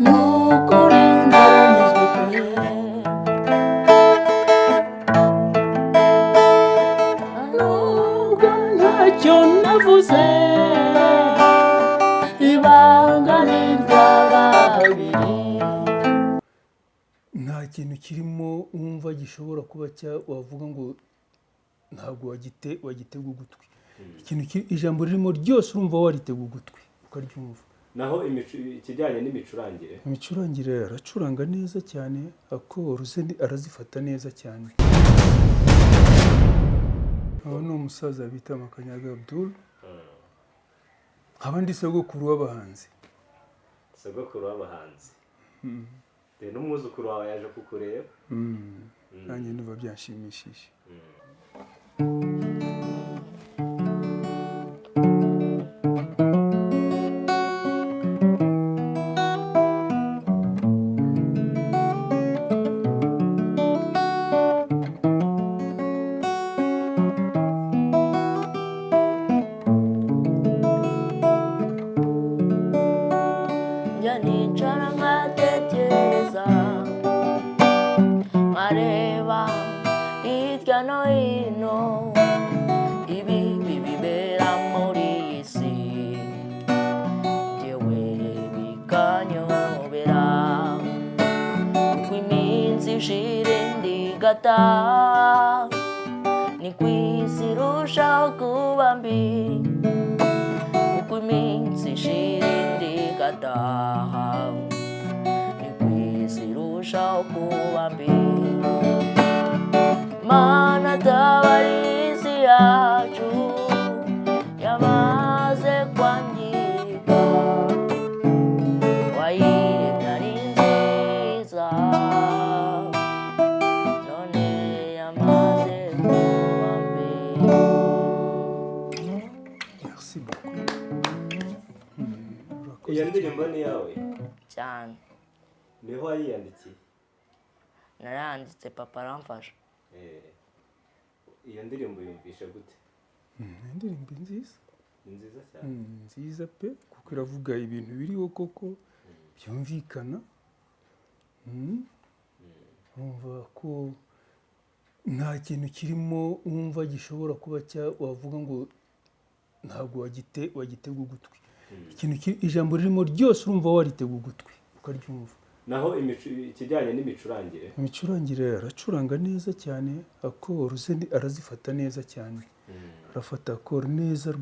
Nukuri ndaranyuzwe pe. Nubwo ntacyo navuze, ibanga ni iry'ababiri. Nta kintu kirimo wumva gishobora kuba cya wavuga ngo ntabwo wagitega ugutwi. Ikintu ijambo ririmo ryose urumva waritega ugutwi ukaryumva. Naho ikijyanye n'imicurangire? Imicurangire, aracuranga neza cyane, accords ze arazifata neza cyane. Uwo ni umusaza bita Makanyaga Abdul, nkaba ndi sogokuru w'abahanzi. Sogokuru w'abahanzi. Dore n'umwuzukuru wawe yaje kukureba. Nanjye ndumva byanshimishije. Njya nicara nkatekereza, nkareba hirya no hino ibibi bibera muri iyi si, njyewe bikanyobera. Uko iminsi ishira indi igataha, ni ku isi irushaho kuba mbi. Uko iminsi ishira indi igataha, ni ku isi irushaho kuba mbi. Mana, tabara isi yacu yamaze kwangirika, wayiremye ari nziza, none yamaze kuba mbi. Merci beaucoup. Urakoze. Iyo ndirimbo ni iyawe? Cyane. Niho wayiyandikiye? Naranditse, papa aramfasha. Iyo ndirimbo yumvishe gute? Ni indirimbo nziza. Ni nziza cyane. Nziza pe, kuko iravuga ibintu biriho koko byumvikana. Urumva ko nta kintu kirimo wumva gishobora kuba cya wavuga ngo ntabwo wagitega ugutwi. Ikintu ijambo ririmo ryose urumva waritega ugutwi ukaryumva. Naho ikijyanye n'imicurangire? Imicurangire, aracuranga neza cyane, accords ze arazifata neza cyane, arafata accord neza.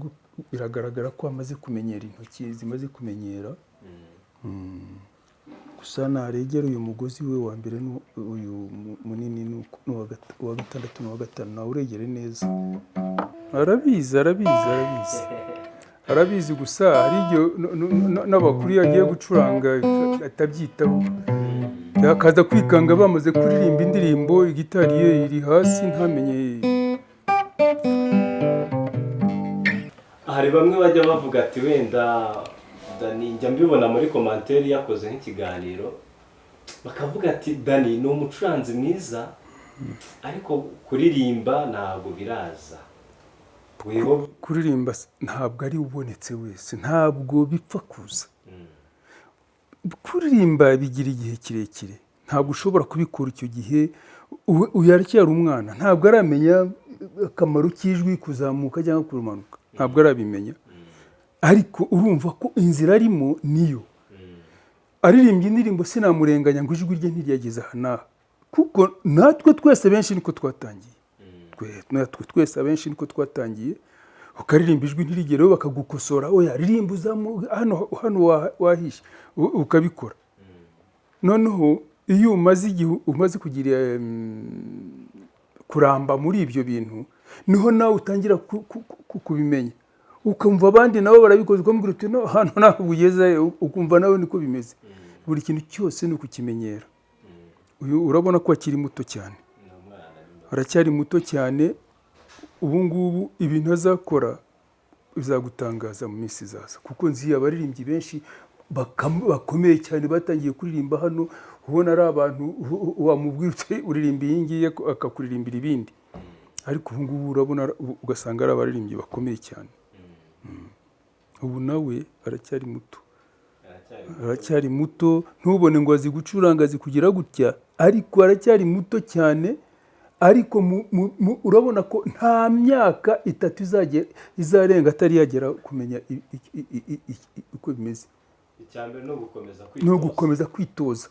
Biragaragara ko amaze kumenyera, intoki zimaze kumenyera. Gusa naregera uyu mugozi we wa mbere uyu munini n'uwa gatandatu n'uwa gatanu, nawe uregere neza. Arabizi, arabizi, arabizi, arabizi. Gusa hari igihe n'abakuru iyo agiye gucuranga atabyitaho, yakaza kwikanga bamaze kuririmba indirimbo, gitari ye iri hasi, ntamenye. Hari bamwe bajya bavuga ati wenda Dani, njya mbibona muri commentaire yakoze nk'ikiganiro, bakavuga ati Dani ni umucuranzi mwiza ariko kuririmba ntabwo biraza. Weho? Kuririmba ntabwo ari ubonetse wese, ntabwo bipfa kuza. Kuririmba bigira igihe kirekire, ntabwo ushobora kubikora icyo gihe. Uyu aracyari umwana, ntabwo aramenya akamaro k'ijwi kuzamuka cyangwa kumanuka, ntabwo arabimenya. Ariko urumva ko inzira arimo niyo aririmbye indirimbo, sinamurenganya ngo ijwi rye ntiryageze aha n'aha, kuko natwe twese benshi niko twatangiye. Natwe twese abenshi niko twatangiye, ukaririmba ijwi ntirigereho, bakagukosora: "Oya, ririmba uzamu hano, hano wahishe." Ukabikora. Noneho iyo umaze igihe, umaze kugira kuramba muri ibyo bintu, niho nawe utangira kubimenya, ukumva abandi nabo barabikoze, ukamubwira uti: "No hano ntabwo ugezeyo." Ukumva nawe niko bimeze. Buri kintu cyose ni ukukimenyera. Uyu urabona ko akiri muto cyane. Ni umwana ni Aracyari muto cyane. Ubu ngubu ibintu azakora bizagutangaza mu minsi izaza, kuko nzi abaririmbyi benshi bakomeye cyane batangiye kuririmba hano, ubona ari abantu wamubwira uti: "Uririmba iyi ngiyi," akakuririmbira ibindi. Ariko ubu ngubu urabona ugasanga ari abaririmbyi bakomeye cyane. Ubu nawe aracyari muto. Aracyari muto. Aracyari muto, ntubone ngo azi gucuranga, azi kugira gutya, ariko aracyari muto cyane. Ariko urabona ko nta myaka 3 izarenga atari yagera kumenya uko bimeze. Icya mbere ni ugukomeza Ni kwitoza. ugukomeza kwitoza.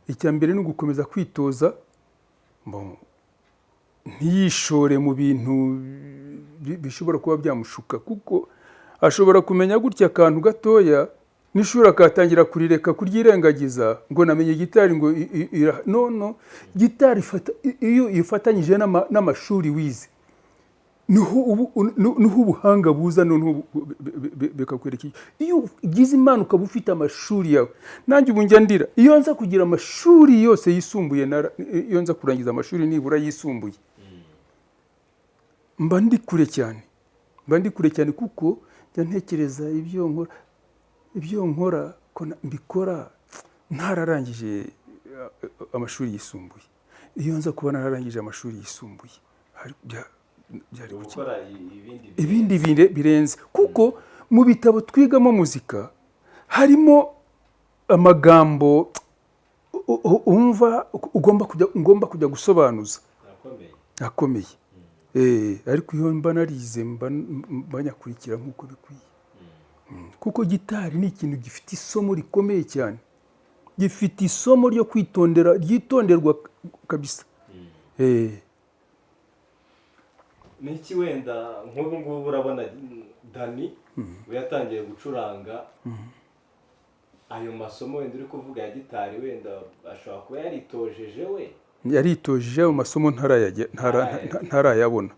Icya mbere ni ugukomeza kwitoza. Bon, ntiyishore mu bintu bishobora kuba byamushuka, kuko ashobora kumenya gutya akantu gatoya n'ishuri akatangira kurireka, kuryirengagiza, ngo namenye gitari ngo no no gitari iyo ifatanyije n'amashuri wize, niho ubuhanga buza. Noneho bikakwereka iyo ugize Imana ukaba ufite amashuri yawe. Nanjye ubu njya ndira, iyo nza kugira amashuri yose yisumbuye, iyo nza kurangiza amashuri nibura yisumbuye, mba ndi kure cyane, mba ndi kure cyane, kuko njya ntekereza ibyo nkora ko mbikora ntararangije amashuri yisumbuye. Iyo nza kuba nararangije amashuri yisumbuye, byari gukina gukora ibindi. Ibindi birenze, kuko mu bitabo twigamo muzika harimo amagambo wumva ugomba kujya gusobanuza. Akomeye. Akomeye. Ariko iyo mba narize, mba nyakurikira nk'uko bikwiye. Kuko gitari ni ikintu gifite isomo rikomeye cyane, gifite isomo ryo kwitondera, ryitonderwa kabisa. Ni iki wenda nk'ubu ngubu urabona Dani we yatangiye gucuranga, ayo masomo wenda uri kuvuga ya gitari, wenda ashobora kuba yaritojeje we? Yaritoje, ayo masomo ntarayabona.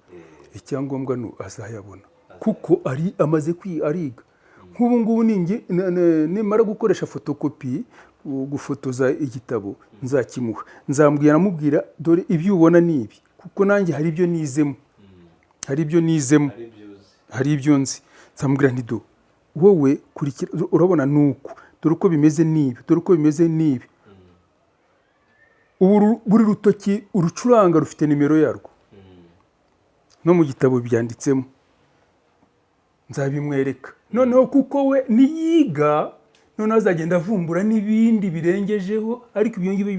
Icyangombwa ni azayabona, kuko ari amaze ariga. Nk'ubu ngubu nimara gukoresha fotokopi, gufotoza igitabo, nzakimuha, nzambwira, namubwira: "Dore ibyo ubona ni ibi," kuko nanjye hari ibyo nizemo, hari ibyo nizemo. Hari ibyo uzi. Hari ibyo nzi. Nzamubwira nti: "Do wowe kurikira, urabona ni uku, dore uko bimeze n'ibi, dore uko bimeze n'ibi." Ubu buri rutoki urucuranga rufite nimero yarwo, no mu gitabo byanditsemo, nzabimwereka. Noneho kuko we niyiga, noneho azagenda avumbura n'ibindi birengejeho, ariko ibyo ngibyo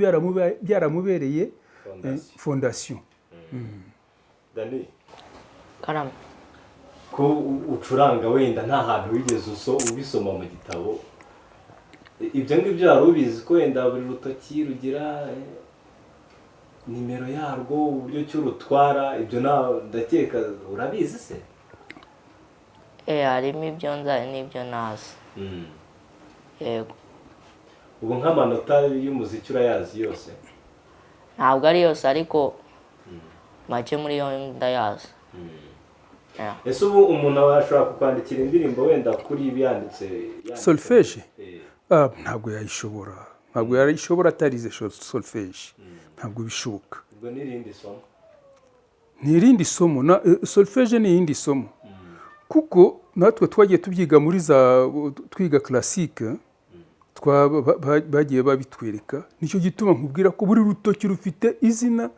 byaramubereye Fondation. Fondation. Dani, Karame. ko ucuranga wenda nta hantu wigeze ubisoma mu gitabo, ibyo ngibyo wari ubizi ko wenda buri rutoki rugira nimero yarwo, uburyo ki urutwara, ibyo ndakeka urabizi se? Harimo ibyo nzi, hari n'ibyo ntazi, yego. Ubu nk'amanota y'umuziki urayazi yose? Ntabwo ari yose, ariko make muri yo ndayazi. Yeah. Ese ubu umuntu ashobora kukwandikira indirimbo wenda kuri ibi yanditse? Solfège? Eh. Ah, ntabwo yayishobora, ntabwo yayishobora atarize solfège, ntabwo bishoboka. Ubwo n'irindi somo. Ni irindi somo na solfège ni irindi somo, kuko natwe twagiye tubyiga muri za twiga classique, bagiye babitwereka. Nicyo gituma nkubwira ko buri rutoki rufite izina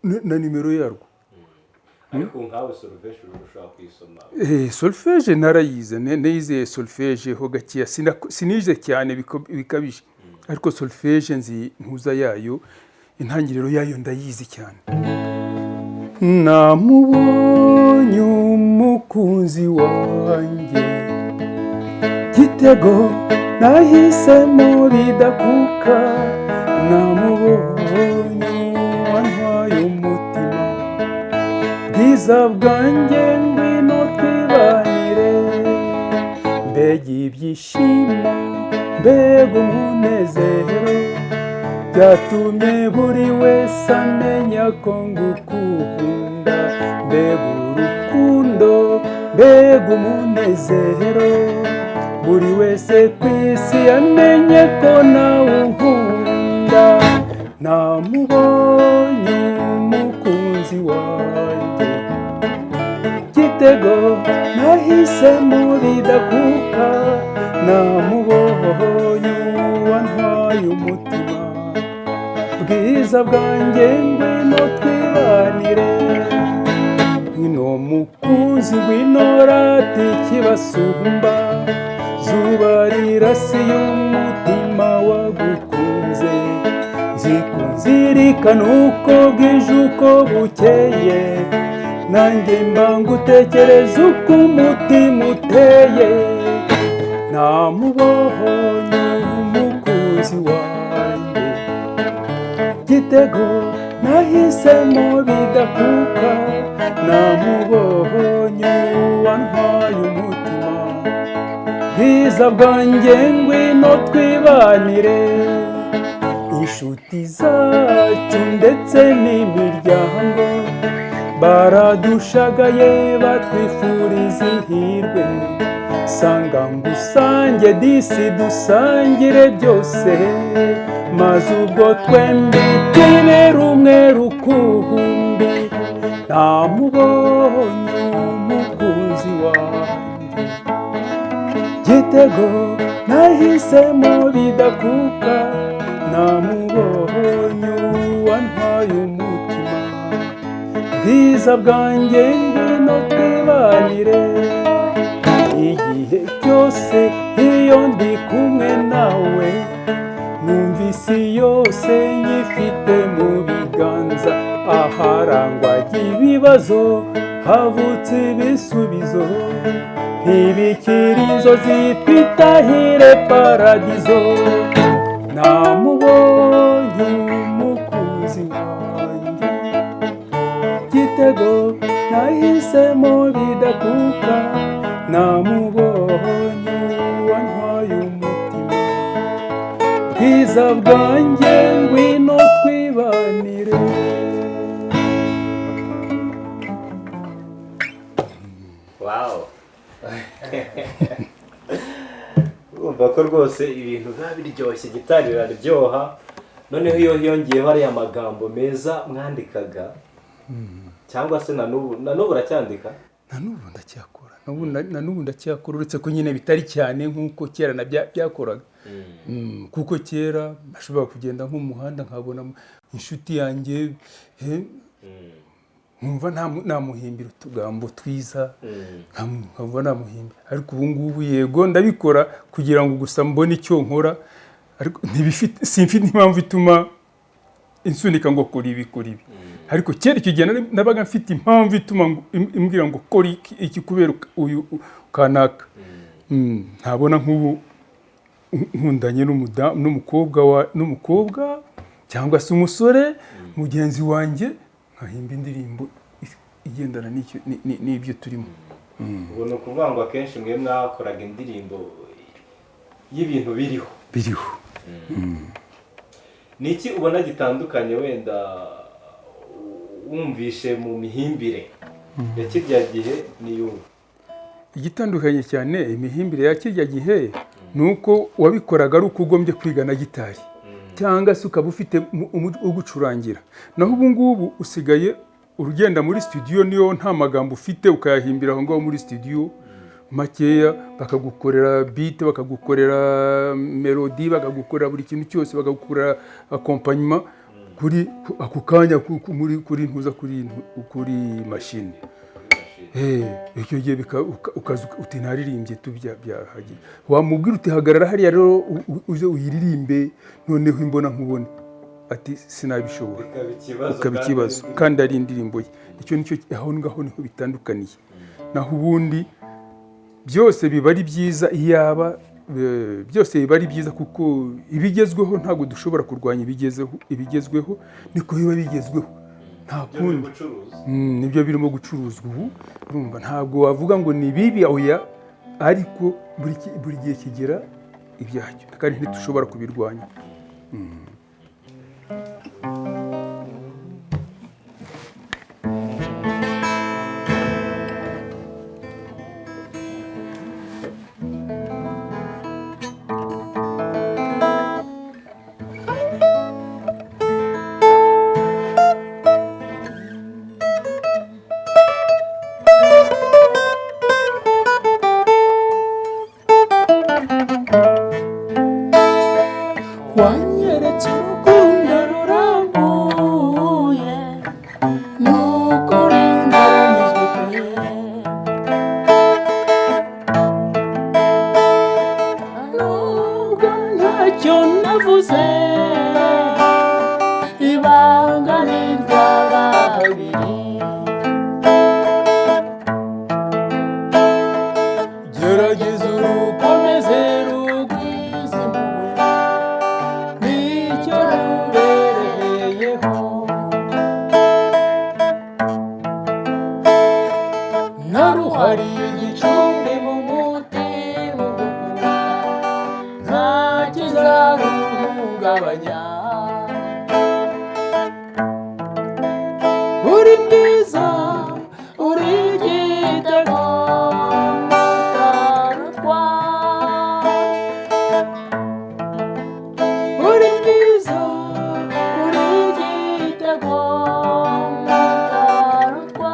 na nimero yarwo. Ariko nkawe solfège ushobora kuyisoma? Solfège narayize, nize solfège ho gakeya, sinize cyane bikabije, ariko solfège nzi ntuza yayo, intangiriro yayo ndayizi cyane. Namubonye umukunzi wanjye, gitego nahisemo bidakuka, namubonye wantwaye umutima, bwiza bwanjye ngwino twibanire, mbega ibyishimo, mbega umunezero, byatumye buri wese amenya ko ngukunda, mbega urukundo, mbega umunezero, buri wese ku isi yamenye ko nawe unkunda, namubonye umukunzi wanjye, gitego nahisemo bidakuka, namubonye uwantwaye umutima, bwiza bwanjye ngwino twibanire, ngwino mukunzi, ngwino rata ikibasumba, zuba. Izuba rirasiye umutima wagukunze, nzikunzirikana uko bwije uko bukeye, nanjye mba ngutekereza uko umutima uteye. Namubonye umukunzi wanjye, gitego nahisemo bidakuka, namubonye uwantwaye umutima. Bwiza bwanjye ngwino twibanire, inshuti zacu ndetse n'imiryango baradushagaye batwifuriza ihirwe. Sanga ngusange disi dusangire byose, maze ubwo twembi twibere umwe rukumbi. Namubonye umukunzi wanjye, gitego nahisemo bidakuka, namubonye uwantwaye umutima. Bwiza bwanjye ngwino twibanire, igihe cyose iyo ndi kumwe nawe, numva isi yose nyifite mu biganza. Aharangwa ibibazo havutse ibisubizo, ntibikiri inzozi twitahire paradizo. Namubonye umukunzi wanjye, gitego nahisemo bidakuka, namubonye uwantwaye umutima. Bwiza bwanjye ngwino twibanire. Wow. Urumva ko rwose ibintu biba biryoshye, gitari iraryoha. Noneho iyo hiyongeyeho ariya magambo meza mwandikaga, cyangwa se na n'ubu uracyandika? Na n'ubu ndacyakora, na n'ubu ndacyakora, uretse ko nyine bitari cyane nk'uko kera na byakoraga. Kuko kera nashobora kugenda nko mu muhanda nkabona inshuti yanjye, nkumva namuhimbira utugambo twiza, nkumva namuhimbira. Ariko ubu ngubu yego ndabikora kugira ngo gusa mbone icyo nkora, ariko simfite impamvu ituma insunika ngo kora ibi kora ibi. Ariko kera icyo gihe nabaga mfite impamvu ituma imbwira ngo kora iki kubera uyu kanaka. Ntabona nk'ubu nkundanye n'umukobwa cyangwa se umusore mugenzi wanjye, nkahimba indirimbo igendana n'ibyo turimo. Ubwo ni ukuvuga ngo akenshi mwe mwakoraga indirimbo y'ibintu biriho. Biriho. Ni iki ubona gitandukanye wenda wumvishe mu mihimbire ya kirya gihe n'iy'ubu? Igitandukanye cyane imihimbire ya kirya gihe ni uko wabikoraga ari uko ugombye kwiga na gitari, cyangwa se ukaba ufite ugucurangira. Naho ubu ngubu usigaye urugenda muri studio, niyo nta magambo ufite ukayahimbira aho ngaho muri studio makeya, bakagukorera beat, bakagukorera melody, bakagukorera buri kintu cyose, bakagukorera accompagnement kuri ako kanya kuri ntuza kuri mashini. Icyo gihe ukaza uti naririmbye byahagiye, wamubwira uti hagarara hariya rero uze uyiririmbe noneho imbona nkubone, ati sinabishobora, ukaba ikibazo kandi ari indirimbo ye. Icyo nicyo aho ngaho niho bitandukaniye. Naho ubundi byose biba ari byiza, iyaba byose biba ari byiza kuko ibigezweho ntabwo dushobora kurwanya ibigezweho, niko biba bigezweho nta kundi. Nibyo birimo gucuruzwa ubu, urumva ntabwo wavuga ngo ni bibi oya, ariko buri gihe kigera ibyacyo kandi ntitushobora kubirwanya. Wanyeretse urukundo rurambuye, nukuri ndaranyuzwe pe. Ntacyo navuze, ibanga ni irya babiri. Gerageza urukomeze rugwize impuhwe, nicyo rubereyeho. Naruhariye igicumbi mu mutima ugukunda, nta kizaruhungabanya. Uri mwiza, uri igitego mutarutwa. Uri mwiza, uri igitego mutarutwa.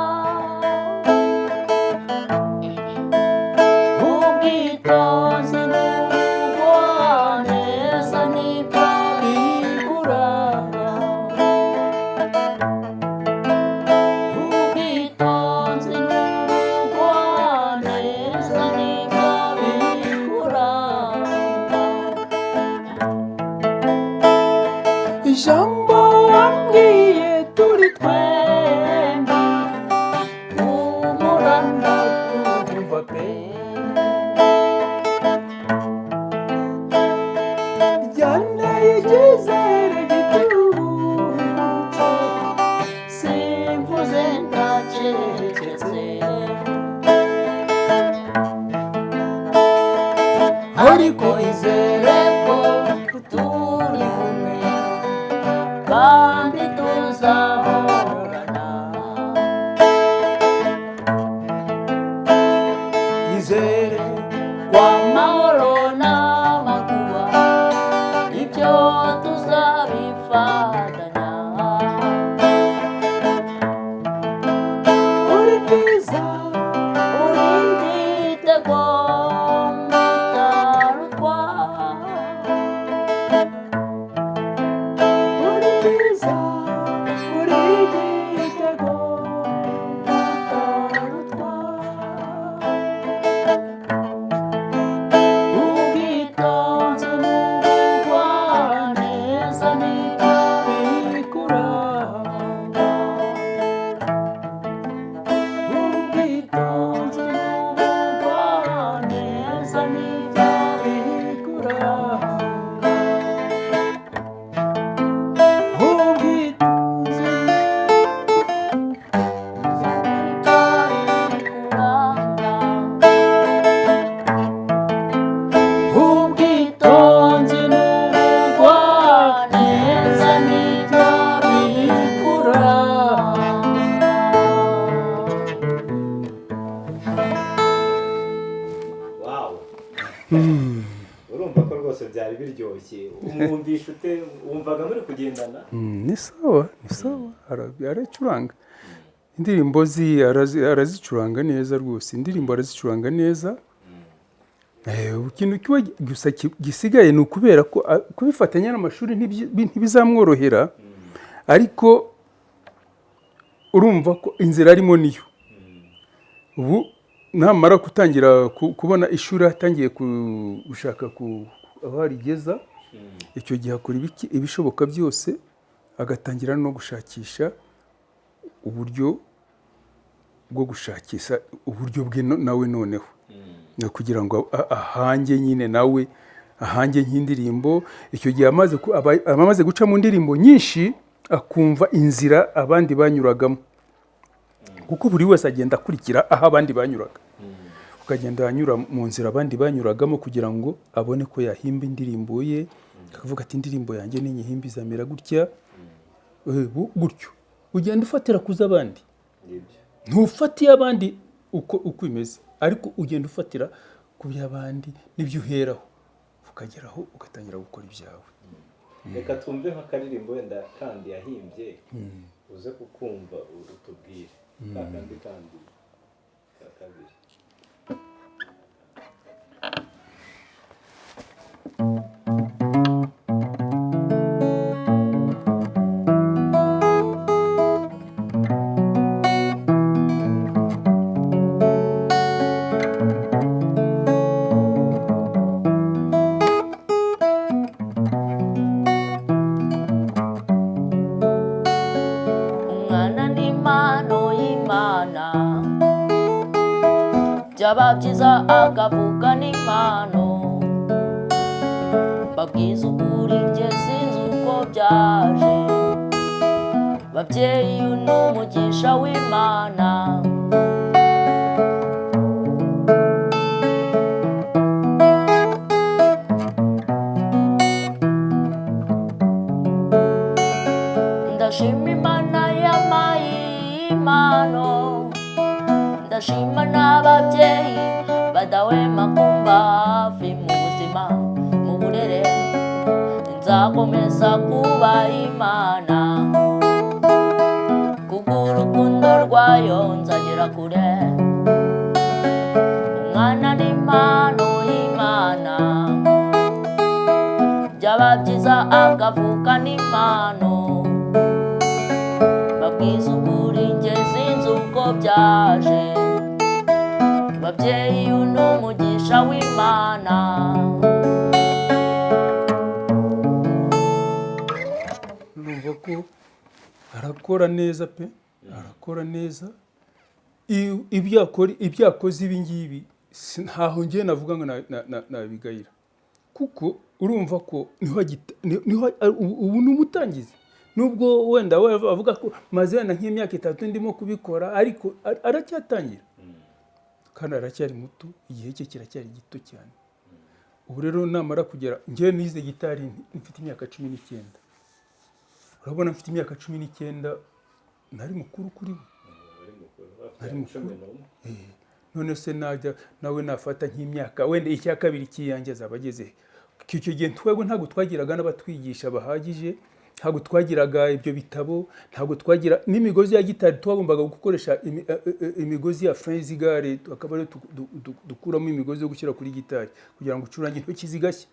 Ubwitonzi n'ubugwaneza nibyo bikuranga. Ubwitonzi n'ubugwaneza nibyo bikuranga. Ijambo wambwiye turi twembi, humura ndakumva pe. Ryanteye icyizere gitubutse, simvuze ndacecetse. Ariko izere ko turi kumwe kandi tuzahorana. Izere kw'amahoro n'amakuba, ibyo tuzabifatanya. Uri bwiza, uri igitego mutarutwa. Uri bwiza, uri igitego mutarutwa. Ubwitonzi n'ubugwaneza nibyo bikuranga. Ubwitonzi n'ubugwaneza nibyo bikuranga. Ubwitonzi nibyo bikuranga. Ubwitonzi n'ubugwaneza nibyo bikuranga. Wow, urumva ko rwose byari biryoshye. Umwumvisha ute? Wumvaga muri kugendana? Ni sawa, ni sawa, aracuranga indirimbo arazicuranga neza rwose, indirimbo arazicuranga neza. Ikintu kiba gusa gisigaye ni ukubera ko kubifatanya n'amashuri ntibizamworohera, ariko urumva ko inzira arimo niyo. Ubu namara gutangira kubona ishuri, atangiye gushaka aho arigeza, icyo gihe akora ibishoboka byose, agatangira no gushakisha uburyo bwo gushakisha uburyo bwe nawe noneho. Ni kugira ngo ahange nyine nawe ahange nk'indirimbo. Icyo gihe aba amaze guca mu ndirimbo nyinshi, akumva inzira abandi banyuragamo, kuko buri wese agenda akurikira aho abandi banyuraga, ukagenda anyura mu nzira abandi banyuragamo kugira ngo abone ko yahimba indirimbo ye, akavuga ati indirimbo yanjye ninyihimba izamera gutya. Gutyo ugenda ufatira ku z'abandi, ntufatiye abandi uko imeze, ariko ugenda ufatira ku by'abandi n'ibyo uheraho, ukageraho ugatangira gukora ibyawe. Reka twumve nk'akaririmbo wenda kandi yahimbye, uze kukumva utubwire ka kandi kandi ka kabiri. Byaba byiza akavuga n'impano. Mbabwiza ukuri, njye sinzi uko byaje. Babyeyi, uyu ni umugisha w'Imana. Ndashima Imana yampaye impano, ndashima n'ababyeyi badahwema kumba hafi mu buzima, mu burere. Nzakomeza kuba Imana kubw'urukundo rwayo, nzagera kure. Umwana ni impano y'Imana, byaba byiza akavuka n'impano. Babwiza ukuri, njye sinzi uko byaje. Babyeyi, uyu ni umugisha w'Imana. Urumva ko arakora neza pe, arakora neza. Ibyo akora, ibyo yakoze ibi ngibi, ntaho ngiye navuga ngo nabigayira, kuko urumva ko niho ubu ni umutangizi, nubwo wenda we avuga ko maze wenda nk'imyaka 3 ndimo kubikora, ariko aracyatangira kandi aracyari muto, igihe cye kiracyari gito cyane. Ubu rero namara kugera, njyewe nize gitari mfite imyaka 19. Urabona, mfite imyaka 19 nari mukuru kuri we. Ari mukuru. None se najya nawe nafata nk'imyaka wenda icya kabiri cy'iyanjye, azaba ageze he? Icyo gihe twebwe ntabwo twagiraga n'abatwigisha bahagije, ntabwo twagiraga ibyo bitabo, ntabwo twagira n'imigozi ya gitari. Twagombaga gukoresha imigozi ya frein z'igare, akaba ariyo dukuramo imigozi yo gushyira kuri gitari kugira ngo ucurange intoki zigashya,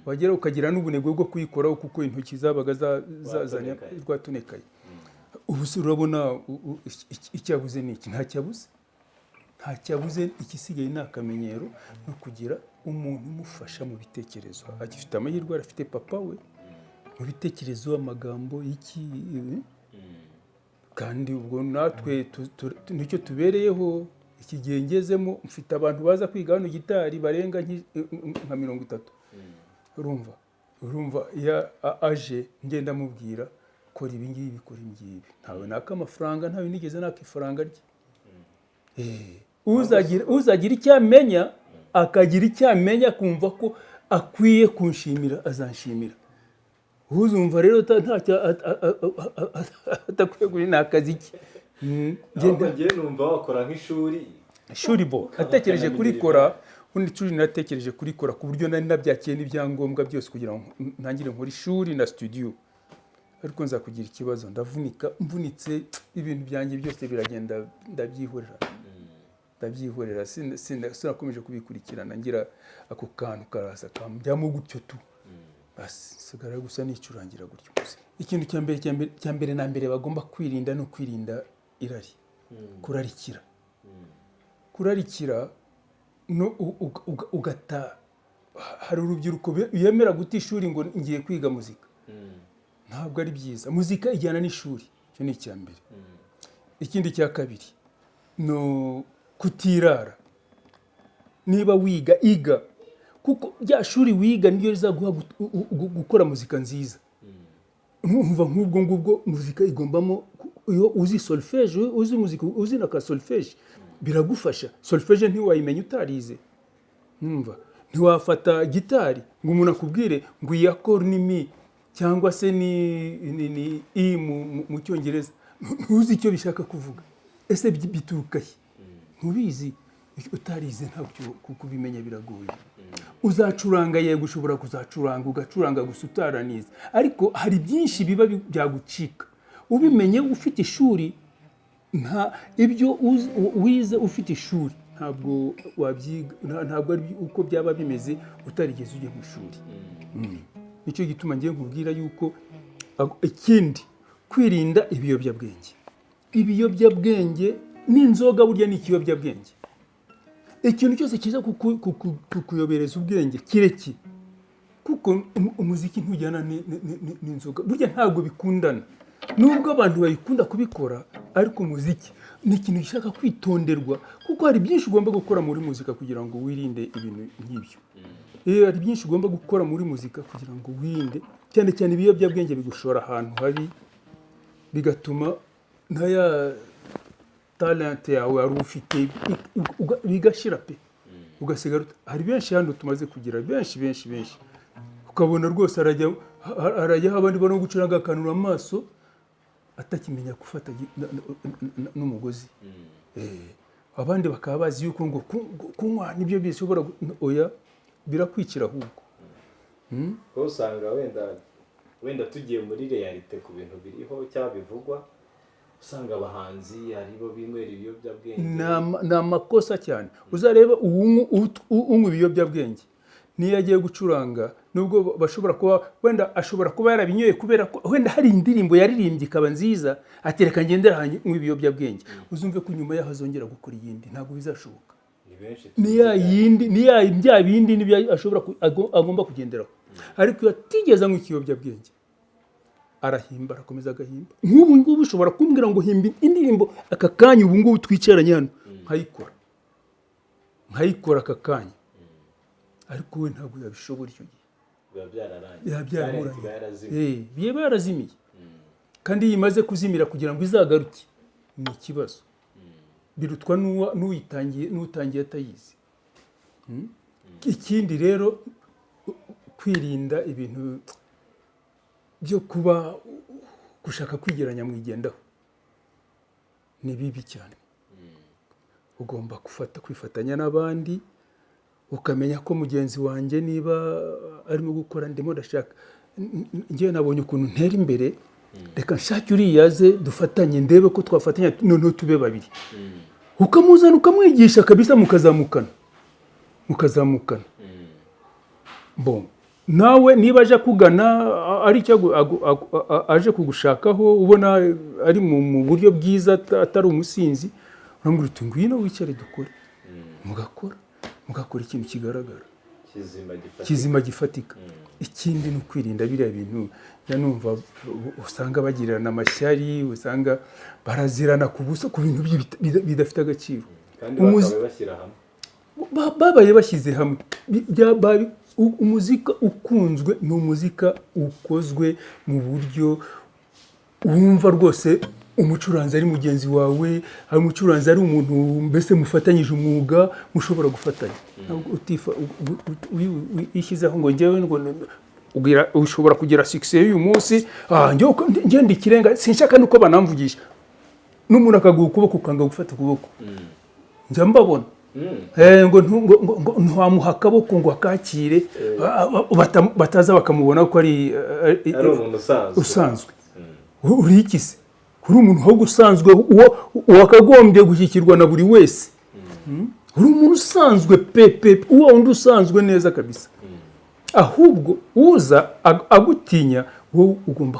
wagera ukagira n'ubunebwe bwo kuyikoraho kuko intoki zabaga zazanye Rwatonekaye. rwatonekaye. Ubu se urabona icyabuze ni iki? Ntacyabuze, ntacyabuze. Igisigaye ni akamenyero no kugira umuntu umufasha mu bitekerezo. Agifite amahirwe, arafite papa we mu bitekerezo, amagambo y'iki. Kandi ubwo natwe nicyo tubereyeho. Iki gihe ngezemo, mfite abantu baza kwiga hano gitari barenga nka 30. Urumva iyo aje, ngenda amubwira: "Kora ibi ngibi, kora ibi ngibi." Ntawe naka amafaranga, ntawe nigeze naka ifaranga rye. Uzagira icyo amenya, akagira icyo amenya, akumva ko akwiye kunshimira, azanshimira. Uzumva rero ntacyo atakwiye kuri, ni akazi ke. Ahubwo njyewe numva wakora nk'ishuri. Ishuri bo natekereje kurikora ubundi, ishuri natekereje kurikora ku buryo nari nabyakiye n'ibyangombwa byose kugira ngo ntangire nkore ishuri na studio, ariko nza kugira ikibazo, ndavunika. Mvunitse, ibintu byanjye byose biragenda, ndabyihorera, ndabyihorera. Sinakomeje kubikurikirana. Ngira ako kantu karaza kamujyamo gutyo tu, basi nsigara gusa nicurangira gutyo gusa. Ikintu cya mbere, cya mbere na mbere bagomba kwirinda ni ukwirinda irari, kurarikira. Kurarikira no ugata. Hari urubyiruko yemera guta ishuri ngo ngiye kwiga muzika. Ntabwo ari byiza. Muzika ijyana n'ishuri, icyo ni icya mbere. Ikindi cya kabiri no kutirara. Niba wiga, iga, kuko rya shuri wiga niryo rizaguha gukora muzika nziza. Nkumva nk'ubwo ngubwo muzika igombamo, iyo uzi solfège, uzi muzika, uzi na ka solfège, biragufasha. Solfège ntiwayimenya utarize. Numva ntiwafata gitari ngo umuntu akubwire ngo iyi accord ni mi cyangwa se ni i mu Cyongereza, ntuzi icyo bishaka kuvuga. Ese bituruka he? Ntubizi, utarize ntabyo kubimenya biragoye. Uzacuranga, yego, ushobora kuzacuranga, ugacuranga gusa utaranize, ariko hari byinshi biba byagucika. Ubimenye ufite ishuri, nta ibyo wize ufite ishuri ntabwo wabyiga, ntabwo ari uko byaba bimeze utarigeze ujya mu ishuri. Nicyo gituma ngiye nkubwira yuko ikindi, kwirinda ibiyobyabwenge. Ibiyobyabwenge n'inzoga burya ni ikiyobyabwenge. Ikintu cyose kiza kukuyobereza ubwenge kireke, kuko umuziki ntujyana n'inzoga, burya ntabwo bikundana. Nubwo abantu bayikunda kubikora, ariko umuziki ni ikintu gishaka kwitonderwa, kuko hari byinshi ugomba gukora muri muzika kugira ngo wirinde ibintu nk'ibyo. Hari byinshi ugomba gukora muri muzika kugira ngo wirinde, cyane cyane ibiyobyabwenge bigushora ahantu habi, bigatuma na ya talent yawe wari ufite bigashira pe, ugasigara hari benshi hano tumaze kugira benshi benshi benshi, ukabona rwose arajya aho abandi barimo gucuranga akanura amaso, atakimenya gufata n'umugozi. Abandi bakaba bazi yuko ngo kunywa nibyo bishobora oya, birakwicira ahubwo. Kuko usanga wenda tugiye muri réalité ku bintu biriho cyangwa bivugwa, usanga abahanzi aribo binywera ibiyobyabwenge. Ni amakosa cyane. Uzareba unywa ibiyobyabwenge niyo agiye gucuranga, nubwo bashobora kuba wenda ashobora kuba yarabinyoye kubera ko wenda hari indirimbo yaririmbye ikaba nziza, ati reka ngendere aha nywa ibiyobyabwenge, uzumve ko nyuma yaho azongera gukora iyindi, ntabwo bizashoboka. Ni benshi. Ni ya yindi, ni ya bya bindi nibyo ashobora agomba kugenderaho. Ariko iyo atigeze anywa ikiyobyabwenge, arahimba, arakomeza agahimba. Nk'ubu ngubu ushobora kumbwira ngo himba indirimbo aka kanya, ubu ngubu twicaranye hano, nkayikora aka kanya, ariko we ntabwo yabishobora icyo gihe. Biba byararangiye. Biba byararangiye. Talent iba yarazimiye. Biba yarazimiye, kandi iyo imaze kuzimira, kugira ngo izagaruke ni ikibazo, birutwa n'uyitangiye, n'utangiye atayizi. Ikindi rero, kwirinda ibintu byo kuba gushaka kwigira nyamwigendaho ni bibi cyane. Ugomba gufata kwifatanya n'abandi, ukamenya ko mugenzi wanjye niba arimo gukora, ndimo ndashaka, njyewe nabonye ukuntu ntera imbere, reka nshake uriya aze dufatanye, ndebe ko twafatanya, noneho tube babiri. Ukamuzana, ukamwigisha kabisa, mukazamukana. Bon, nawe niba aje akugana ari icyo aje kugushakaho, ubona ari mu buryo bwiza, atari umusinzi, uramubwira uti ngwino wicare dukore, mugakora ikintu kigaragara, kizima gifatika. Kizima gifatika. Ikindi ni ukwirinda biriya bintu njya numva, usanga bagirana amashyari, usanga barazirana ku busa, ku bintu bidafite agaciro. Kandi bakaba bashyira hamwe. Babaye bashyize hamwe. Umuzika ukunzwe ni umuzika ukozwe mu buryo wumva rwose umucuranzi ari mugenzi wawe, ari umucuranzi, ari umuntu mbese mufatanyije umwuga, mushobora gufatanya. Ntabwo wishyizeho ngo njyewe ngo ushobora kugira succès y'uyu munsi, njyewe ndi ikirenga, sinshaka nuko banamvugisha, n'umuntu akaguha ukuboko ukanga gufata ukuboko, njya mbabona. Ngo ntiwamuha akaboko ngo akakire, bataza bakamubona ko ari ari umuntu usanzwe. Usanzwe. Uri iki se? Uri umuntu ahubwo usanzwe, uwo wakagombye gushyikirwa na buri wese. Uri umuntu usanzwe pe pe, uwo wundi usanzwe neza kabisa. Ahubwo uza agutinya, wowe ugomba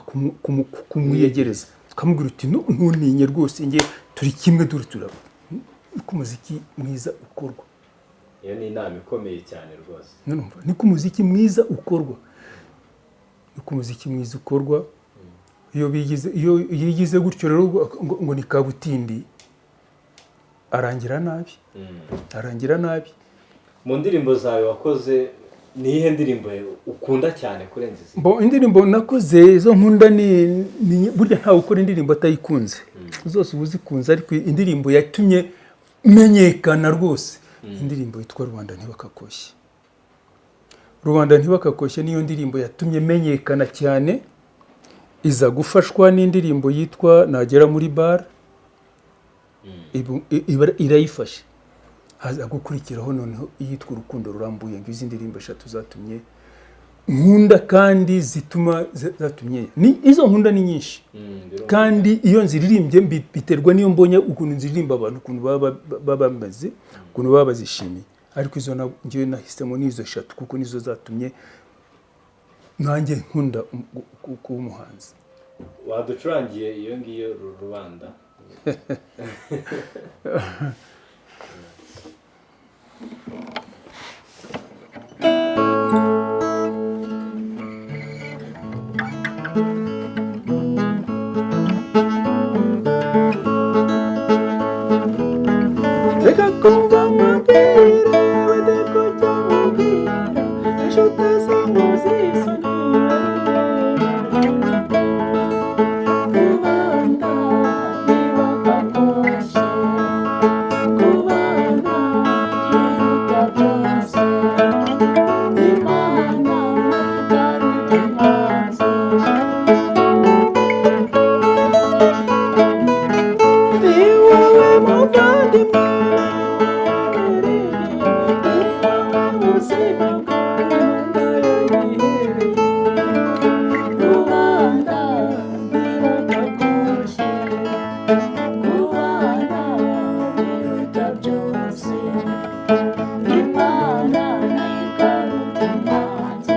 kumwiyegereza, ukamubwira uti ntuntinye rwose, njye turi kimwe, dore turaba. Niko umuziki mwiza ukorwa. Iyo ni inama ikomeye cyane rwose. Nurumva, niko umuziki mwiza ukorwa, niko umuziki mwiza ukorwa. Iyo bigize, iyo yigize gutyo rero ngo ni kabutindi, arangira nabi, arangira nabi. Mu ndirimbo zawe wakoze, ni iyihe ndirimbo ukunda cyane kurenza izindi? Bo, indirimbo nakoze izo nkunda ni burya ntawe ukora indirimbo atayikunze, zose uba uzikunze, ariko indirimbo yatumye menyekana rwose, indirimbo yitwa Rubanda Ntibakakoshye. Rubanda Ntibakakoshye niyo ndirimbo yatumye menyekana cyane, iza gufashwa n'indirimbo yitwa Nagera muri Bar, irayifashe, haza gukurikiraho noneho iyitwa Urukundo Rurambuye. Ngo izi ndirimbo eshatu zatumye nkunda kandi zituma zatumye ni izo nkunda ni nyinshi. Kandi iyo nziririmbye biterwa n'iyo mbonye ukuntu nziririmba, abantu ukuntu baba bameze, ukuntu baba bazishimiye. Ariko izo njyewe nahisemo ni izo eshatu, kuko nizo zatumye nanjye nkunda kuba umuhanzi. Waducurangiye iyo ngiyo Rubanda? Ariko mva nkubwire badakujya mubwira ejo utazamuza isoni. Kubana ntibakakoshye, kubana biruta byose, Imana ikaruta imanza. Ni wowe muvandimwe, ni wowe buzima bwanjye ndaragihereye. Rubanda ntibakakoshye, kubana biruta byose, Imana nayo ikaruta imanza.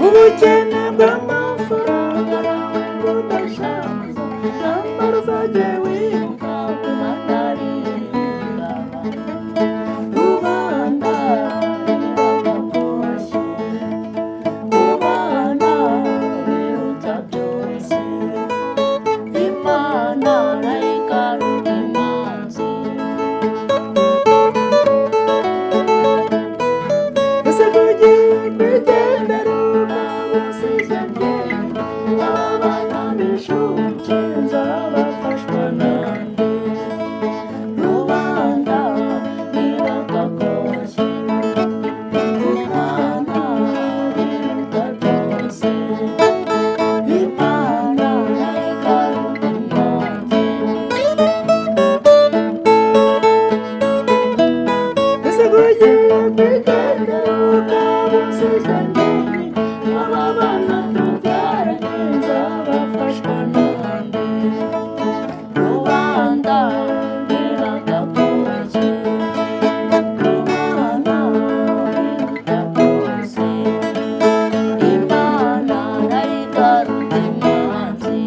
Ubukene bw'amafaranga nawe budashaza, nyamara uzajye wibuka kubana ari ingaba. Rubanda ntibakakoshye, kubana biruta byose, Imana nayo ikaruta imanzi. Ese kugiye kwigendera ukabusize njyewe, abana b'incuke nzabafashwa nande? Rubanda ntibakakoshye, kubana biruta byose, Imana nayo ikaruta imanzi. Ese kugiye kwigendera ukabusize njyewe, aba bana tubyaranye nzabafashwa nande? Rubanda ntibakakoshye, kubana biruta byose, Imana nayo ikaruta imanzi.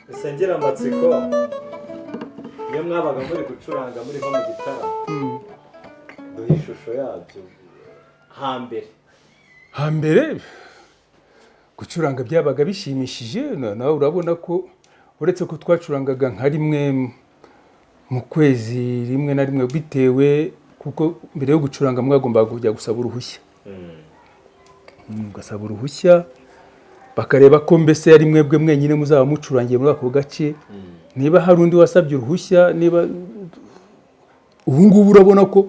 Nsengera amatsiko, iyo mwabaga muri gucuranga muri nko mu gitaramo, duha ishusho yabyo hambere. Hambere gucuranga byabaga bishimishije, nawe urabona ko uretse ko twacurangaga nka rimwe mu kwezi, rimwe na rimwe bitewe, kuko mbere yo gucuranga mwagombaga kujya gusaba uruhushya. Ugasaba uruhushya bakareba ko mbese ari mwebwe mwenyine muzaba mucurangiye muri ako gace, niba hari undi wasabye uruhushya. Niba ubu ngubu urabona ko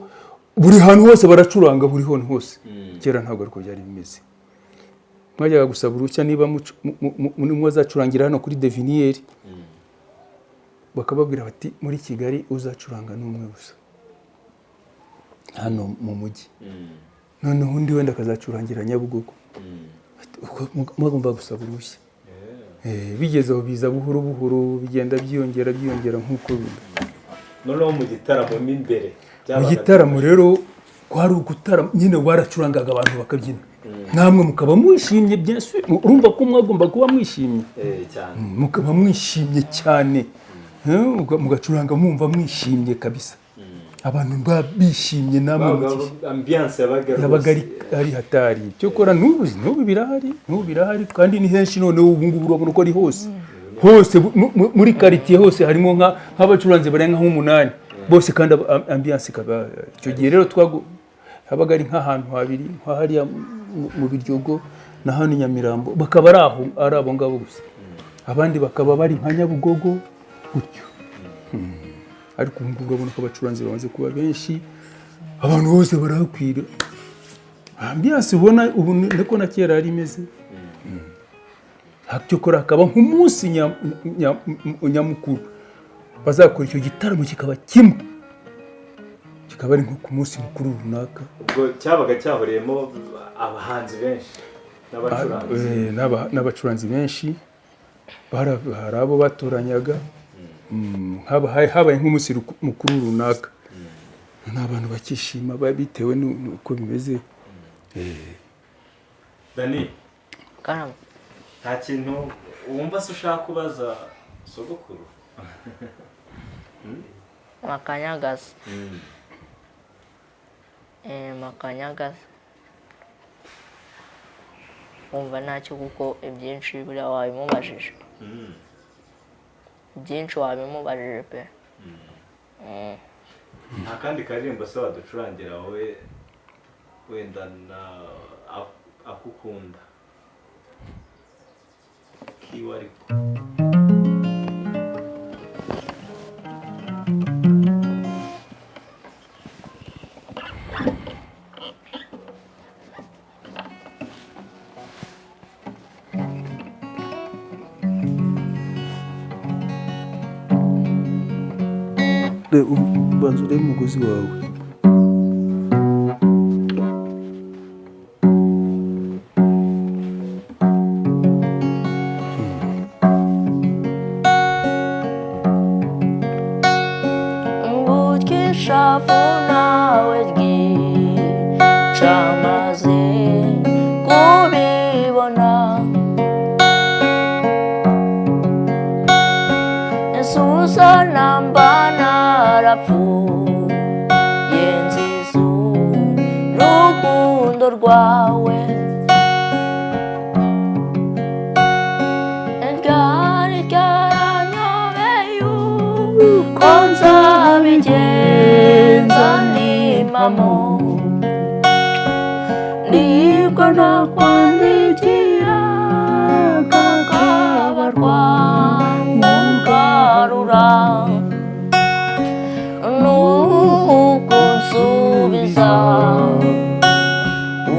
buri hantu hose baracuranga, buri hantu hose. Kera ntabwo ariko byari bimeze. Mwajyaga gusaba uruhushya niba muzacurangira hano kuri Deviniyeri, bakababwira bati muri Kigali uzacuranga ni umwe gusa hano mu mujyi, noneho undi wenda akazacurangira Nyabugogo. Mwagomba gusaba uruhushya. Bigeze aho biza buhoro buhoro, bigenda byiyongera byiyongera nk'uko Noneho mu gitaramo mo imbere mu gitaramo rero kwari ugutarama nyine, waracurangaga abantu bakabyina, namwe mukaba mwishimye bien sûr. Urumva ko mwagomba kuba mwishimye cyane, mukaba mwishimye cyane, mugacuranga mwumva mwishimye kabisa, abantu bishimye namwe mukishimye. Ambiance yabaga ari hatari. Cyokora n'ubu birahari, n'ubu birahari kandi ni henshi. Noneho ubu ngubu urabona ko ari hose hose, muri quartier hose harimo nk'abacuranzi barenga nk'umunani bose, kandi ambiance ikaba. Icyo gihe rero habaga ari nk'ahantu habiri, nka hariya mu Biryogo na hano i Nyamirambo, bakaba ari aho ari abo ngabo gusa, abandi bakaba bari nka Nyabugogo gutyo. Ariko ubu ngubu urabona ko abacuranzi bamaze kuba benshi, abantu bose barahakwira. Ambiance ubona ubu niko na kera yari imeze. Cyokora hakaba nk'umunsi nyamukuru bazakora icyo gitaramo, kikaba kimwe, kikaba ari nko ku munsi mukuru runaka. Ubwo cyabaga cyahuriyemo abahanzi benshi. N'abacuranzi. N'abacuranzi benshi hari abo batoranyaga. Habaye nk'umunsi mukuru runaka, n'abantu bakishima bitewe n'uko bimeze. Dani, Karame. nta kintu wumva se ushaka kubaza sogokuru? Makanyagazi. Makanyagazi. Wumva ntacyo, kuko ibyinshi buriya wabimubajije. Byinshi wabimubajije pe. Nta kandi karirimbo se waducurangira wowe wenda na akukunda kiwe ariko? Banza urebe umugozi wawe. Burya ishavu nawe ryica, maze kubibona. Susana mba narapfuye nziza urukundo rwawe ryari ryaranyobeye uko nzabigenza n'impamo, nibwo nakwandikira kakabarwa nkugarura, nuko unsubiza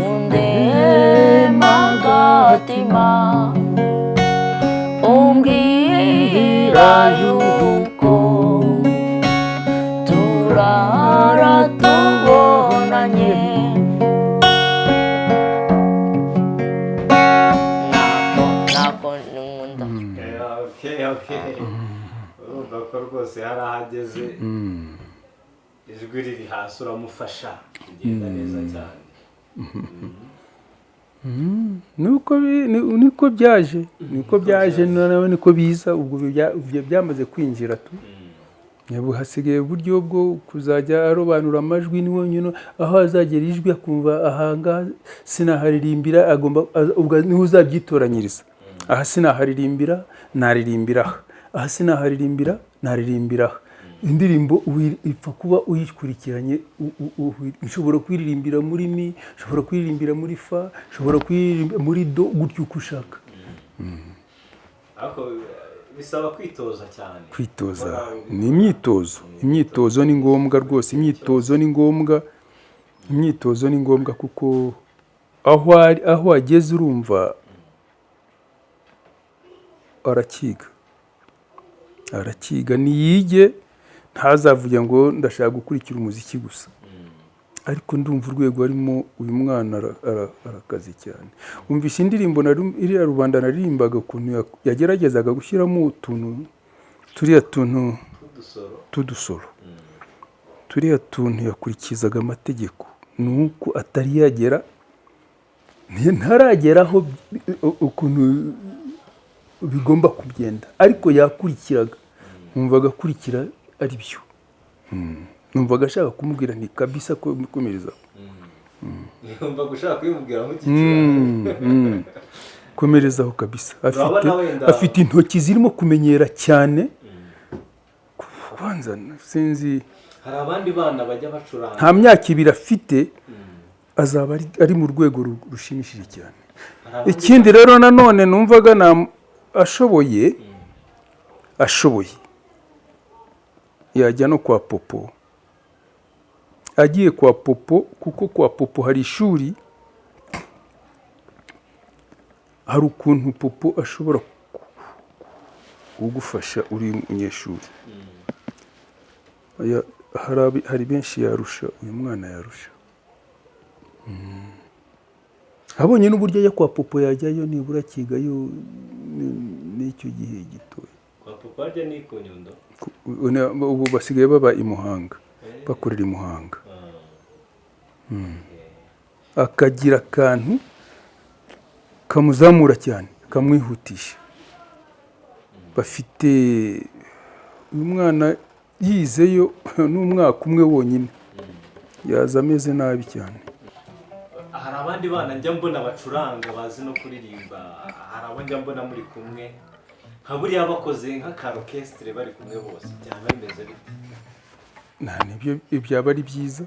undema agatima, umbwira yuko turara tubonanye. Nako nkunda. Okay, urumva ko rwose hari aho ageze, ijwi riri hasi, uramufasha kugenda neza cyane. Niko byaje, niko byaje nawe, niko biza. Ubwo ibyo byamaze kwinjira tu. Ubu hasigaye uburyo bwo kuzajya arobanura amajwi, ni wenyine aho azagera ijwi akumva ahangaha sinaharirimbira, agomba ubwo niwe uzabyitoranyiriza: aha sinaharirimbira, naririmbira aha, aha sinaharirimbira, naririmbira aha. Indirimbo ipfa kuba uyikurikiranye. Nshobora kuyiririmbira muri mi, nshobora kuyiririmbira muri fa, nshobora kuyiririmbira muri do, gutyo uko ushaka. Ariko bisaba kwitoza cyane. Kwitoza. Ubona. Ni imyitozo, imyitozo ni ngombwa rwose, imyitozo ni ngombwa, imyitozo ni ngombwa, kuko aho ari, aho ageze, urumva arakiga, arakiga. Niyige, ntazavuge ngo ndashaka gukurikira umuziki gusa. Ariko ndumva urwego arimo uyu mwana arakaze cyane. Wumvishe indirimbo iriya rubanda naririmbaga, ukuntu yageragezaga gushyiramo utuntu, turiya tuntu Udusoro. T'udusoro, turiya tuntu, yakurikizaga amategeko. Ni uko atari yagera, ntaragera aho ukuntu bigomba kugenda, ariko yakurikiraga, numvaga akurikira ari byo. Numvaga ashaka kumubwira nti kabisa ko komereza. Yumva gushaka kubimubwira nk'igicurane. Komerezaho kabisa, afite Urabona wenda- afite intoki zirimo kumenyera cyane. Kwanza sinzi. Hari abandi bana bajya bacuranga. Nta myaka 2 afite, azaba ari mu rwego rushimishije cyane. Hari abandi. Ikindi rero nanone numvaga ashoboye yajya no kwa Popo. Agiye kwa Popo, kuko kwa Popo hari ishuri, hari ukuntu Popo ashobora kugufasha uri umunyeshuri. Hari benshi yarusha, uyu mwana yarusha. Abonye n'uburyo ajya kwa popo yajyayo, nibura akigayo n'icyo gihe gitoya. Kwa papa harya ni ku Nyundo? Ubu basigaye baba i Muhanga, bakorera i Muhanga. Akagira akantu kamuzamura cyane, kamwihutisha. Bafite uyu mwana yizeyo n'umwaka umwe wonyine, yaza ameze nabi cyane. Hari abandi bana njya mbona bacuranga bazi no kuririmba, hari abo njya mbona muri kumwe, nka buriya bakoze nk'aka orchestre bari kumwe bose, byaba bimeze bite? Nta nibyo byaba ari byiza,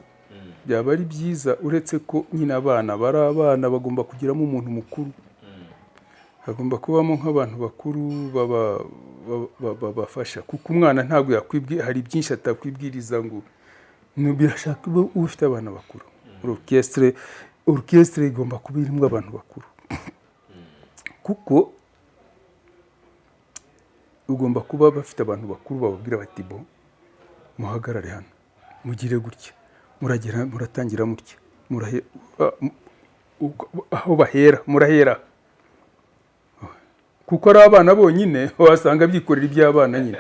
byaba ari byiza, uretse ko nyine abana bari abana, bagomba kugiramo umuntu mukuru, hagomba kubamo nk'abantu bakuru babafasha, kuko umwana ntabwo yakwibwira, hari byinshi atakwibwiriza ngo birashaka uba ufite abana bakuru. Orchestre igomba kuba irimo abantu bakuru, kuko ugomba kuba bafite abantu bakuru bababwira bati bo muhagarare hano, mugire gutya, muragera, muratangira mutya, aho bahera murahera, kuko ari abana bonyine wasanga byikorera iby'abana nyine.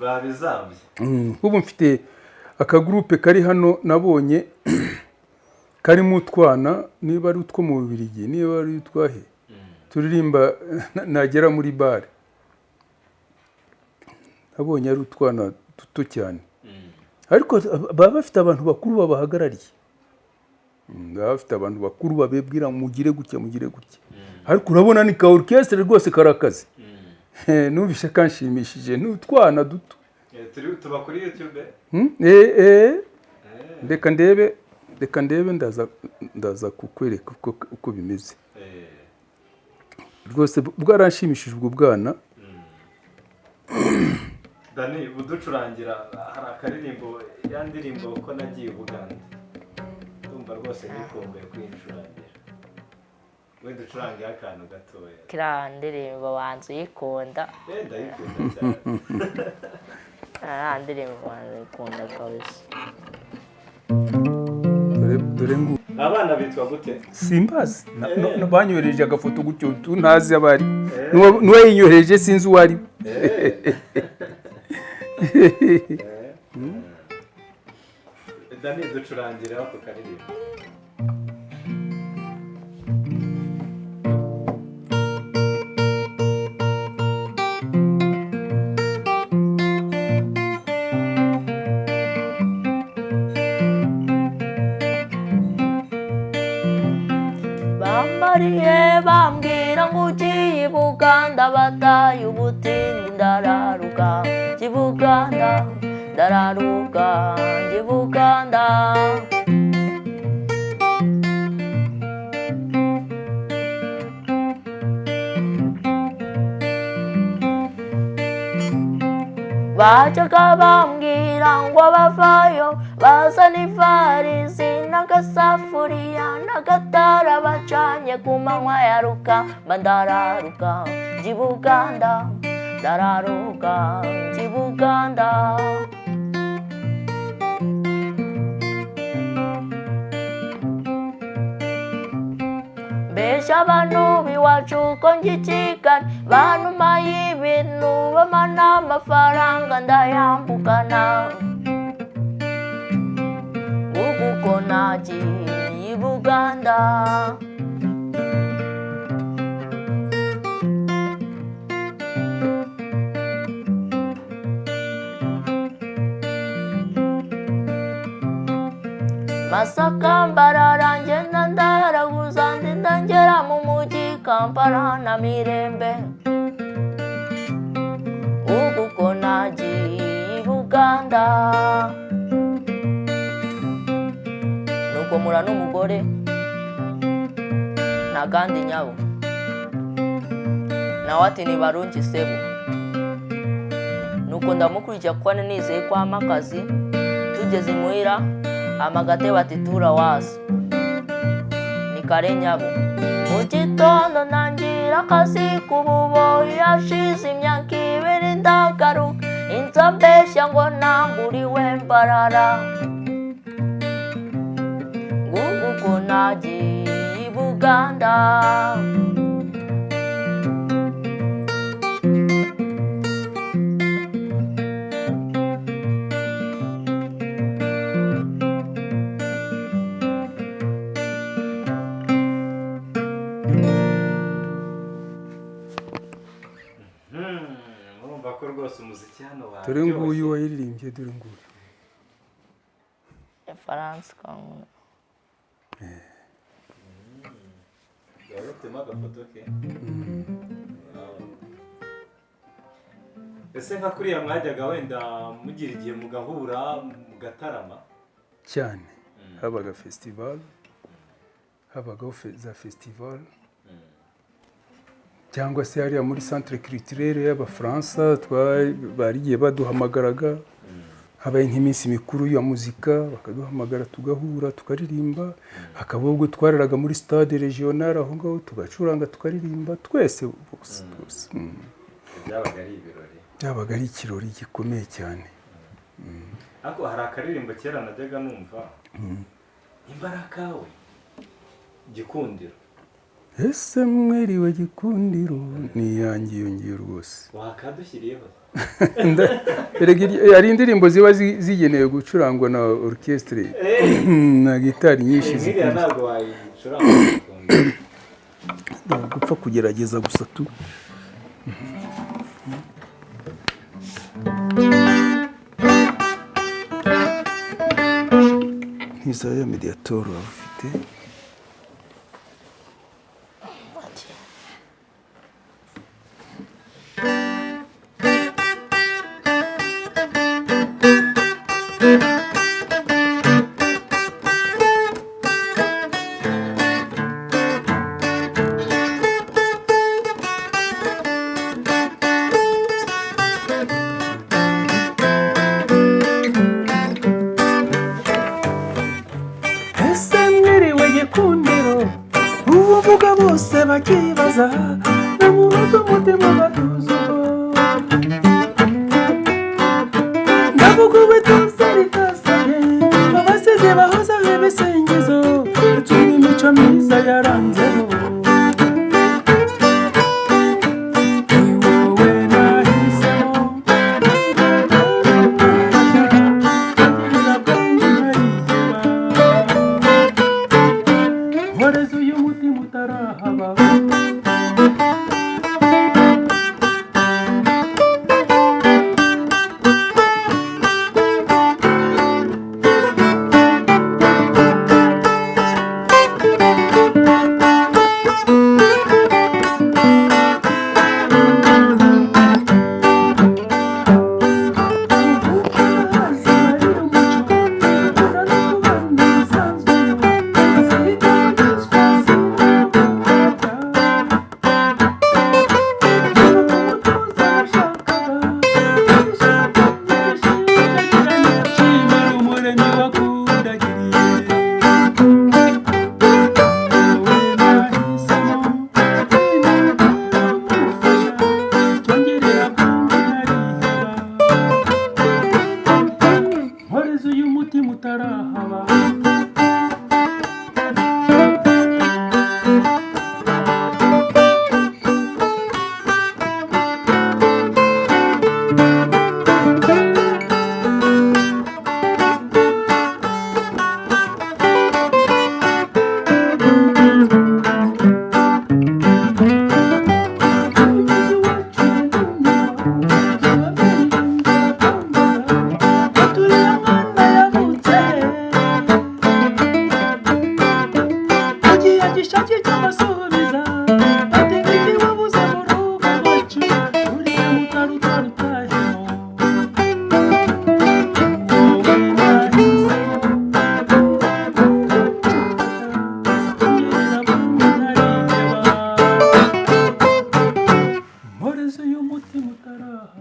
Babizambye. Ubu mfite akagurupe kari hano nabonye karimo utwana, niba ari utwo mu Bubiligi, niba ari utwahe, turirimba nagera muri bare, nabonye ari utwana duto cyane, ariko baba bafite abantu bakuru babahagarariye, baba bafite abantu bakuru babibwira mugire gutya, mugire gutya. Ariko urabona ni ka orchestre rwose karakaze. Numvise kanshimishije, ni utwana duto. Tuba kuri YouTube? Reka ndebe ndaza kukwereka uko bimeze. Rwose bwaranshimishije ubwo bwana. Dani, buducurangira hari akaririmbo, ya ndirimbo ko nagiye Buganda, ndumva rwose nikumbuye kuyincurangira. Wenda ucurange akantu gatoya. Kiriya ndirimbo banza uyikunda. Ndayikunda cyane. Kiriya ndirimbo banza uyikunda kabisa. Dore ngo abana bitwa gute? Simbazi. Banyohereje agafoto gutyo ntazi abari. N'uwayinyohereje sinzi uwo ari. Dani, ducurangira ako karirimbo. Bambariye bambwira ngo ugiye i Buganda, bataye ubutindi ndararuka, njye i Buganda ndararuka, njye i Buganda. Bajyaga bambwira ngo abavayo bazana ivarisi n'agasafuriya n'agatara bacanye ku manywa ya ruka, mba ndararuka njye i Buganda, ndararuka njye i Buganda. Mbese abantu b'iwacu ko njye i Kigali bantuma y'ibintu bamana amafaranga ndayambukana, ubu ko nagiye i Buganda. Masaka Mbarara ngenda ndaraguza ndinda ngera mu mujyi Kampala na Mirembe, ubu ko nagiye i Buganda. Nuko mura n'umugore nta kandi nyabo, nawe ati nibarungi sebo. Nuko ndamukurikira kuko nizeye ko ampa akazi, tugeze imuhira amagate bati tura wazo ni kare nyabo. Mu gitondo ntangira akazi k'ububoyi, hashize imyaka ibiri ndagaruka, inza mbeshya ngo namburiwe Mbarara, ngubu ko nagiye i Buganda. Uganda. Murumva ko rwose umuziki hano Dore nguyu waryoshye. Wayiririmbye, dore nguyu. Faransa Kankuno. Wari ufitemo agafoto ke. Wow. Ese nka kuriya mwajyaga wenda mugira igihe mugahura mugatarama? Cyane, habaga festival, habagaho za festival, cyangwa se hariya muri centre culturel y'Abafaransa barigiye baduhamagaraga, habaye nk'iminsi mikuru ya muzika bakaduhamagara, tugahura, tukaririmba. Hakaba ubwo twararaga muri stade regional aho ngaho, tugacuranga, tukaririmba twese bose bose. Byabaga ari ibirori. Byabaga ari ikirori gikomeye cyane. Ariko hari akaririmbo kera najyaga numva, nimba ari akawe, Gikundiro. Ese mwiriwe Gikundiro, ni iyanjye iyo ngiyo rwose. Wakadushyiriyeho? Erega hari indirimbo ziba zigenewe gucurangwa na orchestre na gitari nyinshi. Nk'iriya Zikunze ntabwo wayicuranga ugakumva. Gupfa kugerageza gusa tu. Nk'iza ya mediator waba ufite. Ati, Ese mwiriwe Gikundiro, ubu mvuga bose bakibaza, namubaza umutima batuzuko, ndavuga ubutuza ritasabye abasizi bahozaho ibisingizo ndetse n'imico myiza yaranzeho. Ni wowe nahisemo, ngirira bwangu ntariheba, nkoreza uyu mutima utarahaba. Nkoreza uyu mutima utarahaba. Mporeze uyu mutima utarahaba.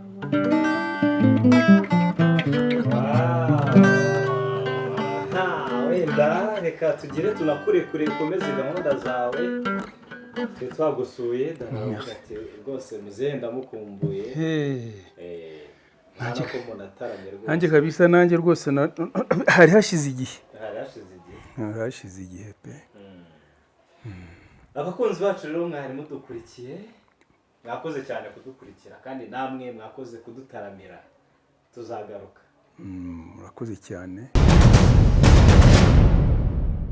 Wenda reka tugire tunakurekure ukomeze gahunda zawe. Twe twagusuye, ndavuga ati rwose muzehe ndamukumbuye. Nta ko umuntu ataramye rwose. Nanjye kabisa, nanjye rwose hari hashize igihe. Hari hashize igihe. Hari hashize igihe pe. Abakunzi bacu rero, mwari mudukurikiye, mwakoze cyane kudukurikira, kandi namwe mwakoze kudutaramira. Tuzagaruka. Murakoze cyane.